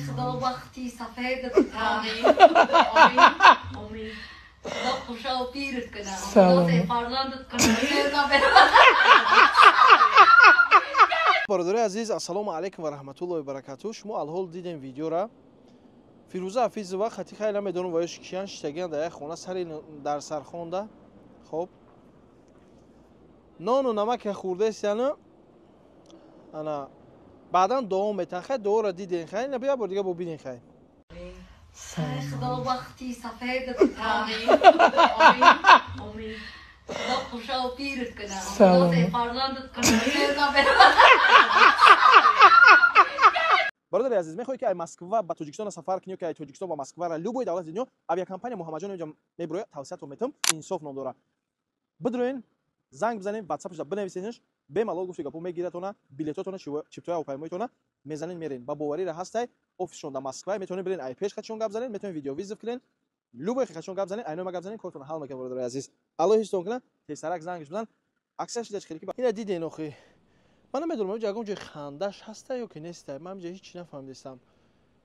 Худо бахти сафедат. Амин. Амин. Амин. Худо хушав пират кунад. Салом. Худо фарзандат кунад. Бародари азиз, ассалому алайкум ва раҳматуллоҳи ва баракатуҳ. Шумо алҳол дидем видеора. Фирӯза Ҳафизова хати хайр намедонам ва ёш киян шиштагиан дар як хона сари дар сархонда. Хоб. Нону намаке хӯрдаистяну ана баъдан дуо метан. Хай дуоро диден хай, на бия бор дига бо биден хай. Худо бахти сафедат. Амин. Амин. Амин. Худо хушав пират кунад. Салом. Худо фарзандат кунад. Бародари азиз, мехоҳед ки ай Москва ба Тоҷикистон сафар кунӣ ё ки ай Тоҷикистон ба Москвара любой давлати дунё, авиакомпания Муҳаммадҷон инҷа мебирояд, тавсиятро метам, Инсоф ном дорад. Бидроен, занг бизанед, ватсапашда бинависенаш, бемалол гуфти гапо мегиратона, билетотона, чиптои ҳавопаймоитона мезанен мерен. Ба боварира ҳастай, офисшон дар Москва, метавонед бирен ай пеш хатшон гап занед, метавонед видеовызов кунед, любой хатшон гап занед, айнои ма гап занед, кортона ҳал мекунад, бародари азиз. Аллоҳ ҳифзтон кунад, тезтарак зангаш бизан. Аксараш дидаш хеле ки ина диден охи. Ман намедонам ҳаминҷа ягон ҷои хандаш ҳаста ё ки неста. Ман ҳаминҷа ҳеҷ чӣ нафаҳмидистам.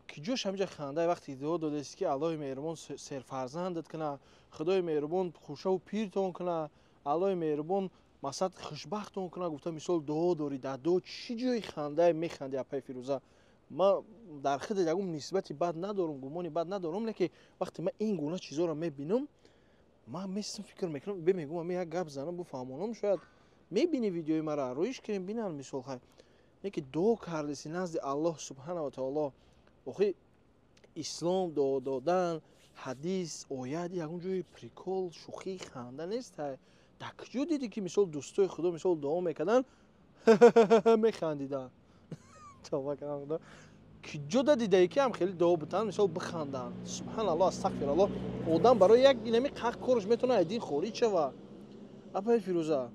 Ки ҷош ҳаминҷа ханда вақте дуо додааст ки Аллоҳи меҳрубон серфарзандат кунад, Худои меҳрубон хушаву пиртон кунад, Аллоҳи меҳрубон масад хушбахтон кунад, гуфта мисол дуо дорӣ, дар дуо чӣ ҷои хандае механди апаи Фирӯза? Ман дар худат ягон нисбати бад надорам, гумони бад надорам, лекин вақте ман ин гуна чизоро мебинам, ман месм фикр мекунам, бемегӯм ами як гап занам буфаҳмонам, шояд мебини видеои мара, рӯиш кунем бинан мисол хай. Неки дуо кардеси назди Аллоҳ субҳана ва таоло. Охи ислом дуо додан, ҳадис, оят ягон ҷои прикол, шӯхӣ, ханда нест. Дар куҷо дидӣ ки мисол дӯстои худо мисол дуо мекарданд, механдиданд? Тавба кардам худо. Куҷо да дидаӣ ки ҳам хеле дуо бутанд, мисол биханданд? Субҳаналлоҳ, астағфируллоҳ. Одам барои як инами қақ корш метавонад аз дин хориҷ шавад. Апаи Фирӯза,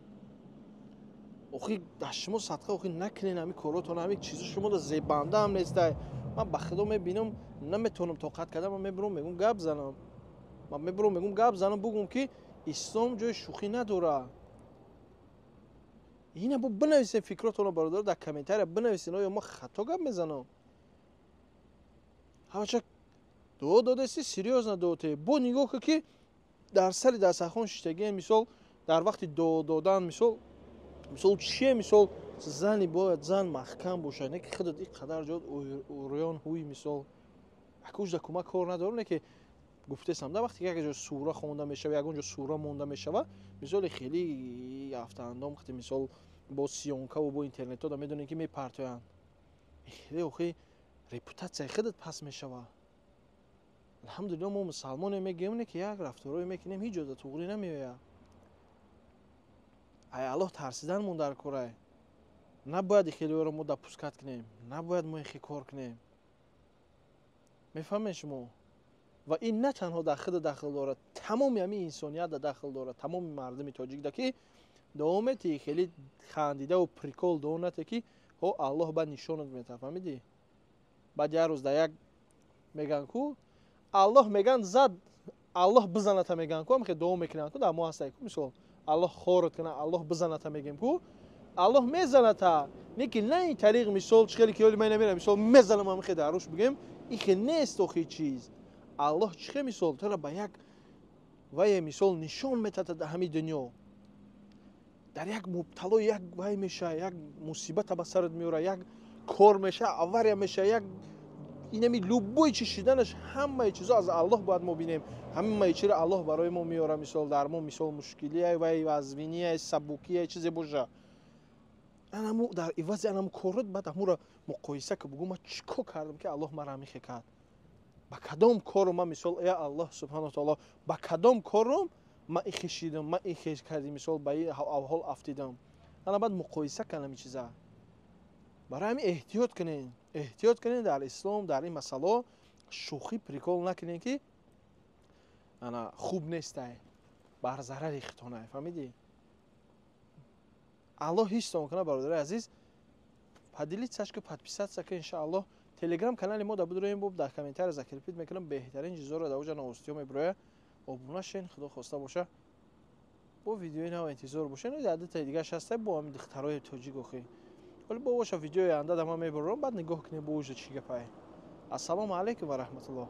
охи дар шумо садқа охи накунен ҳами коротон, ҳами чизо шумо да зебанда ҳам нестай. Ман ба худо мебинам, наметавонам тоқат карда, ман мебурам мегӯм гап занам. Ман мебурам мегӯм гап занам, бугӯм ки ислом ҷои шӯхӣ надорад. Ина бо бинависен фикротонро бародар дар комментария бинависен, оё ман хато гап мезанам? Ҳамача дуо додасти, серьёзно дуо те. Бо нигоҳ кун ки дар сари дастархон шиштагиам, мисол дар вақти дуо додан, мисол мисол чие, мисол зани бояд зан маҳкам бошад, не ки худат ин қадар ҷо урён ҳуй, мисол акуш дар кӯмак кор надорам, не ки гуфтесам да вақте ки як ҷо сура хонда мешава, ягон ҷо сура монда мешава, мисоли хеле афтаандом вақте мисол бо съёмкаву бо интернетҳо да медонем ки мепартоянд, хеле охи репутатсияи худат паст мешава. Алҳамдулилло мо мусалмоне мегӯем, не ки як рафторое мекунем, ҳеҷ ҷо да туғрӣ намеояд. Ай Аллоҳ тарсиданмон дар корай. Набояд хелиёро мо допускать кунем, набояд мо ихе кор кунем. Мефаҳмед шумо? Ва ин на танҳо дар худ дахл дорад, тамоми ҳамин инсоният да дахл дорад, тамоми мардуми тоҷик да ки дуо метиҳӣ, хеле хандидаву прикол дуо натиҳӣ ки ҳо Аллоҳ баъд нишонат метавад, фаҳмидӣ? Баъд як рӯз дар як мегӯянд ку Аллоҳ мегӯянд зад, Аллоҳ бизаната мегӯянд ку, ҳам хел дуо мекунанд ку, дар мо ҳастай ку, мисол Аллоҳ хорат кунад, Аллоҳ бизаната мегӯем ку, Аллоҳ мезаната, лекин на ин тариқ, мисол чӣ хеле ки ҳоли ман намерам, мисол мезанам ҳам хел дар рӯш бигӯем, ин хел нест охи чиз. Аллоҳ чӣ хел мисол туро ба як вае мисол нишон метадад дар ҳамин дунё. Дар як мубтало як вай меша, як мусибата ба сарат меорад, як кор меша, авария меша, як инами любой чиз шиданаш, ҳамаи чизо аз Аллоҳ бояд мо бинем. Ҳамаи чиро Аллоҳ барои мо меорад, мисол дар мо мисол мушкилия, вай вазвиния, сабукия, чизе боша. Анаму дар ивази анаму корот баъд ҳамуро муқоиса ки бугӯ ман чӣ кор кардам ки Аллоҳ маро ҳамин хел кард? Ба кадом кору ман мисол я Аллоҳ субҳанаҳу ва таоло, ба кадом корум ман ихе шидам, ман ихе кардим, мисол ба ин авҳол афтидам. Ана баъд муқоиса кун ҳамин чиза. Барои ҳамин эҳтиёт кунед, эҳтиёт кунед дар ислом, дар ин масъало шӯхӣ прикол накунед ки ана хуб нестай, бар зарари худтонай, фаҳмидӣ? Аллоҳ ҳифзтон кунад бародари азиз. Поделитсяш ки подписаться ки иншааллоҳ. Телеграм канали мо да бидроем, боб дар комментария закрепить мекунам, беҳтарин чизоро дар оҷа новостиҳо мебирояд. Обуна шен, худо хоста боша. Бо видеои нав интизор бошен. Дар дутаи дигараш ҳастай бо ҳамин духтарои тоҷик охи. Вале бо боша видеои оянда да ман мебарорам, баъд нигоҳ кунем бо оҷа чӣ гапае. Ассалому алайкум ва раҳматуллоҳ.